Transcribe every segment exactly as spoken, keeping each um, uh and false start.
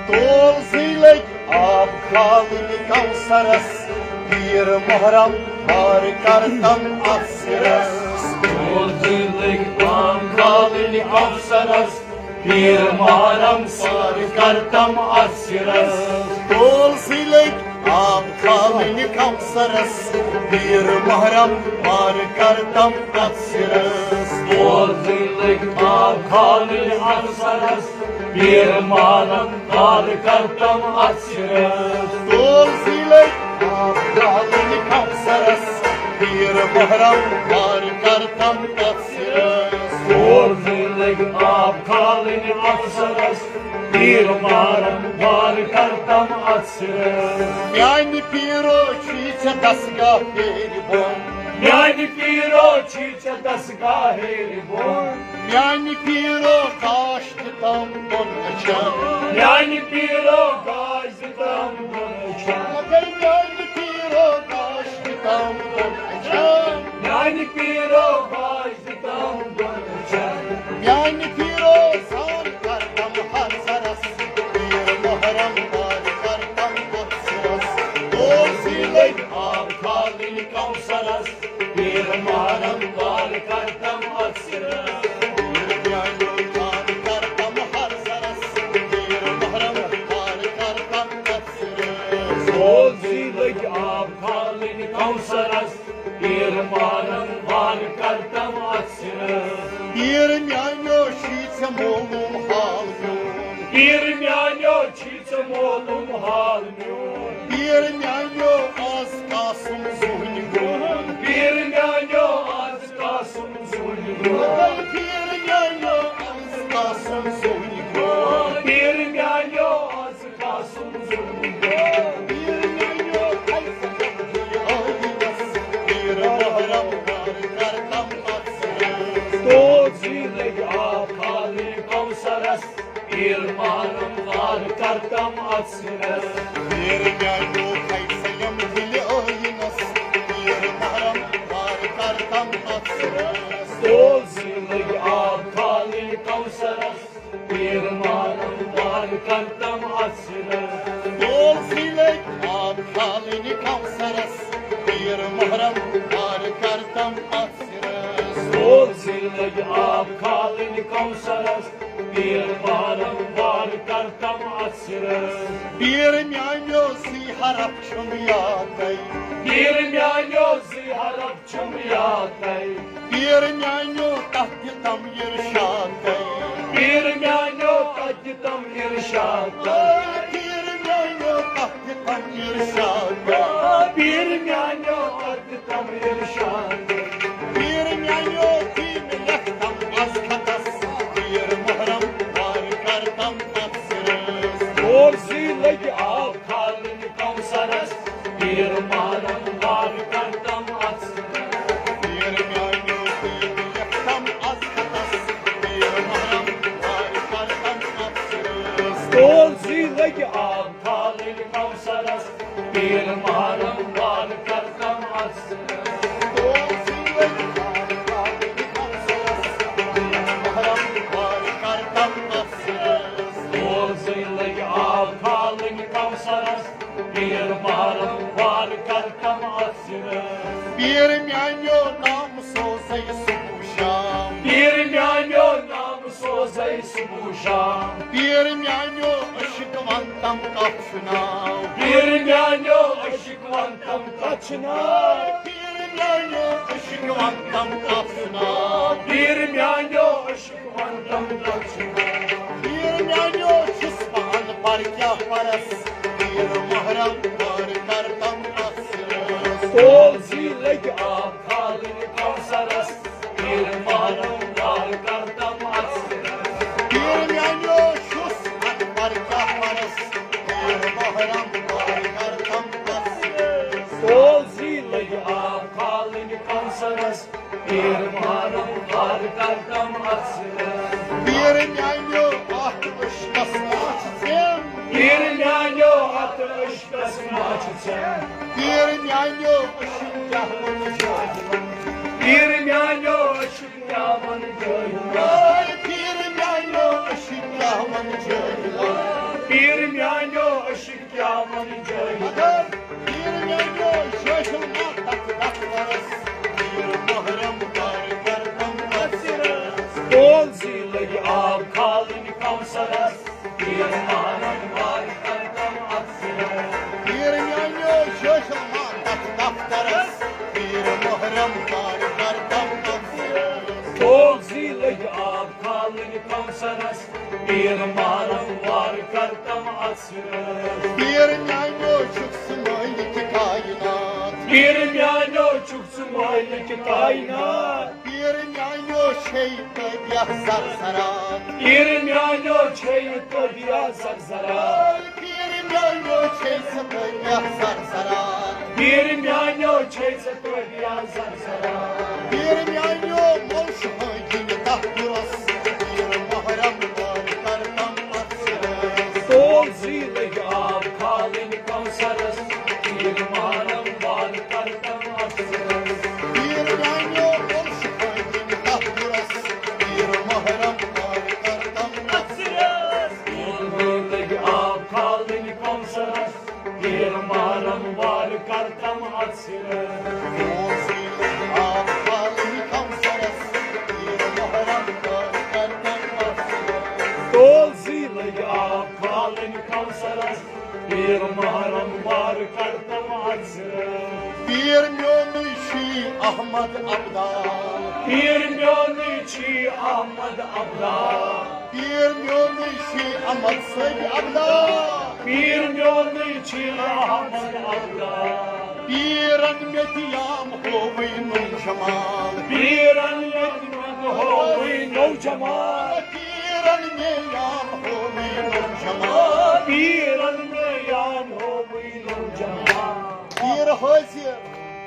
تول زٕے لٔگۍ آب کھالٕنۍ کوثرس، پیٖر محرم بار کرتم اتھ سرس۔ تول زٕے لٔگۍ آب کھالٕنۍ کوثرس، پیٖر محرم بار کرتم اتھ سرس۔ تول زٕے لٔگۍ آب کھالٕنۍ کوثرس، پیٖر محرم بار کرتم اتھ سرس۔ تول زٕے لٔگۍ آب کھالٕنۍ کوثرس، پیٖر محرم بار کرتم اتھ سرس۔ تول زٕے لٔگۍ آب کھالٕنۍ کوثرس، پیٖر محرم بار کرتم اتھ سرس۔ تول زٕے لٔگۍ آب کھالٕنۍ کوثرس، پیٖر محرم بار کرتم اتھ سرس۔ میانہِ پیٖرو چھُے ژےٚ دستگاہ ہیٚرِ بۄن۔ میانہِ پیٖرو چھُے ژےٚ دستگاہ ہیٚرِ بۄن۔ میانہِ پیٖرو کاش دِتم دۄن أچھن۔ میانہِ پیٖرو کاش دِتم دۄن أچھن۔ مگر میانہِ پیٖرو کاش دِتم دۄن أچھن۔ میانہِ پیٖرو کاش دِتم دۄن أچھن۔ میانہِ پیٖرو سان کرتم ہر سرس، پیٖر محرم بار کرتم اتھ سرس۔ تول زٕے لٔگۍ آب کھالٕنۍ کوثرس، پیٖر محرم بار کرتم اتھ سرس۔ پیٖر میانیو سان کرتم ہر سرس، پیٖر محرم بار کرتم اتھ سرس۔ تول زٕے لٔگۍ آب کھالٕنۍ کوثرس، پیٖر محرم بار کرتم اتھ سرس۔ پیٖر میانیو چھُے ژےٚ معلوم حال میون۔ پیٖر میانیو چھُے ژےٚ معلوم حال میون۔ پیٖر میانیو آز قاسم زوٗنہِ گوٚو۔ پیٖر میانیو آز قاسم زوٗنہِ گوٚو۔ پیٖر میانیو آز قاسم زوٗنہِ گوٚو۔ پیٖر میانیو آز قاسم زوٗنہِ گوٚو۔ پیٖر میانیو آز قاسم زوٗنہِ گوٚو۔ پیٖر محرم بار کرتم اتھ سرس۔ تول زٕے لٔگۍ آب کھالٕنۍ کوثرس، پیٖر محرم بار کرتم اتھ سرس۔ پیٖر میانیو فیصلم دِلہِ ٲیٖنس، پیٖر محرم بار کرتم اتھ سرس۔ تول زٕے لٔگۍ آب کھالٕنۍ کوثرس، پیٖر محرم بار کرتم اتھ سرس۔ تول زٕے لٔگۍ آب کھالٕنۍ کوثرس، پیٖر محرم بار کرتم اتھ سرس۔ تول زٕے لٔگۍ آب کھالٕنۍ کوثرس، پیٖر محرم بار کرتم اتھ سرس۔ پیٖر میانیو زٕے حرف چھُم یادے۔ پیٖر میانیو زٕے حرف چھُم یادے۔ پیٖر میانیو تتھ دِتم ارشادے۔ پیٖر میانیو تتھ دِتم ارشادے۔ پیٖر میانیو تتھ دِتم ارشادے۔ پیٖر میانیو تتھ دِتم ارشادے۔ پیٖر میانیو تھی مےٚ لیکھتم از خطس، پیٖر محرم بار کرتم اتھ سرس۔ تول زٕے لٔگۍ آب کھالٕنۍ کوثرس، پیٖر محرم بار کرتم اتھ سرس۔ پیٖر میانیو تھی مےٚ لیکھتم از خطس، پیٖر محرم بار کرتم اتھ سرس۔ تول زٕے لٔگۍ آب کھالٕنۍ کوثرس، پیٖر محرم بار کرتم اتھ سرس۔ تول زٕے لٔگۍ آب کھالٕنۍ کوثرس، پیٖر محرم بار کرتم اتھ سرس۔ تول زٕے لٔگۍ آب کھالٕنۍ کوثرس، پیٖر محرم بار کرتم اتھ سرس۔ پیٖر میانیو نام سوزے صبح شام۔ پیٖر میانیو نام سوزے صبح شام۔ پیٖر میانیو عشق ونتم کتھ چھُ ناو۔ پیٖر میانیو عشق ونتم کتھ چھُ ناو۔ پیٖر میانیو عشق ونتم کتھ چھُ ناو۔ پیٖر میانیو عشق ونتم کتھ چھُ ناو۔ پیٖر میانیو چھُس پان پر کیٛاہ پرس، پیٖر محرم بار کرتم اتھ سرس۔ تول زٕے لٔگۍ آب کھالٕنۍ کوثرس، پیٖر محرم بار کرتم اتھ سرس۔ پیٖر میانیو چھُس پان پر کیٛاہ پرس، پیٖر محرم بار کرتم اتھ سرس۔ تول زٕے لٔگۍ آب کھالٕنۍ کوثرس، پیٖر محرم بار کرتم اتھ سرس۔ پیٖر میانیو اتھ عشقس ما چھِ ژےٚ۔ پیٖر میانیو اتھ عشقس ما چھِ ژےٚ۔ پیٖر میانیو عشق کیٛاہ وَنہٕ جٲہِلن۔ پیٖر میانیو عشق کیٛاہ وَنہٕ جٲہِلن۔ پیٖر میانیو عشق کیٛاہ وَنہٕ جٲہِلن۔ پیٖر کیا من جٲہِل۔ مگر پیٖر میٛانیو شٲشِل ما تَتھ دفترس، پیٖر محرم کر کردم اَتھ سِرس۔ تول زی لٔگۍ آب کھالٕنۍ کوثرس، پیٖر محرم وار کردم اَتھ سِرس۔ پیٖر میٛانیو شٲشِل ما تَتھ دفترس، پیٖر محرم کر کردم اَتھ سِرس۔ تول زی لٔگۍ آب کھالٕنۍ کوثرس، پیٖر محرم وار کردم اَتھ سِرس۔ پیٖر میٛانیو چھُکھ ژٕ مٲلِک کائنات۔ پیٖر میٛانیو چھُکھ ژٕ مٲلِک کائنات۔ پیٖر میٛانیو چھے تٲبیہ زرزرات۔ پیٖر میٛانیو چھے تٲبیہ زرزرات۔ پیٖر میٛانیو چھے ژٕ تٲبیہ زرزرات۔ پیٖر میٛانیو چھے ژٕ تٲبیہ زرزرات۔ پیٖر میٛانیو موشہٕ ہٲنٛگِنۍ تَتھ دُرس، پیٖر محرم وار کردم اَتھ سِرس۔ تول زی لٔگۍ آب کھالٕنۍ کوثرس، پیٖر محرم وار کردم اَتھ سِرس۔ پیٖر میٛانیو موشہٕ ہٲنٛگِنۍ تَتھ دُرس، پیٖر محرم وار کردم اَتھ سِرس۔ تول زی لٔگۍ آب کھالٕنۍ کوثرس، پیٖر محرم وار کردم اَتھ سِرس۔ تول زی لٔگۍ آب کھالٕنۍ کوثرس، پیٖر محرم وار کردم اَتھ سِرس۔ تول زی لٔگۍ آب کھالٕنۍ کوثرس، پیٖر محرم وار کردم اَتھ سِرس۔ پیٖر میونُے چھی احمد ابدال۔ پیٖر میونُے چھی احمد ابدال۔ پیٖر میونُے چھی احمد سید ابدال۔ پیٖر میونُے چھی احمد ابدال۔ پیٖرن مےٚ تہِ یام ہووٕے نوٚو جمال۔ پیٖرن مےٚ تہِ ہووٕے نوٚو جمال۔ پیٖرن مےٚ یام ہووٕے نوٚو جمال۔ پیٖرن مےٚ یام ہووٕے نوٚو جمال۔ پیٖر حٲضِر،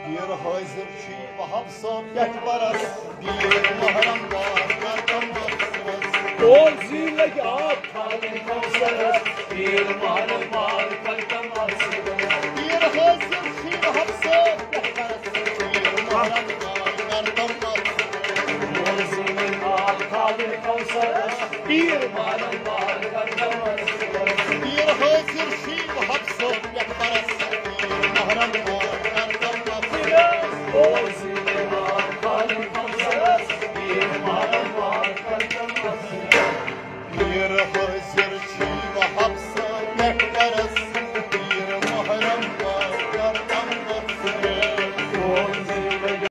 پیٖر حٲضِر چھی وہاب صٲب پٮ۪ٹھ برس، پیٖر محرم وار کردم اَتھ سِرس۔ تول زی لٔگۍ آب کھالٕنۍ کوثرس، پیٖر محرم وار کردم اَتھ سِرس۔ پیٖر حٲضِر چھی وہاب صٲب پٮ۪ٹھ برس، پیٖر محرم وار کردم اَتھ سِرس۔ تول زی لٔگۍ آب کھالٕنۍ کوثرس، پیٖر محرم وار کردم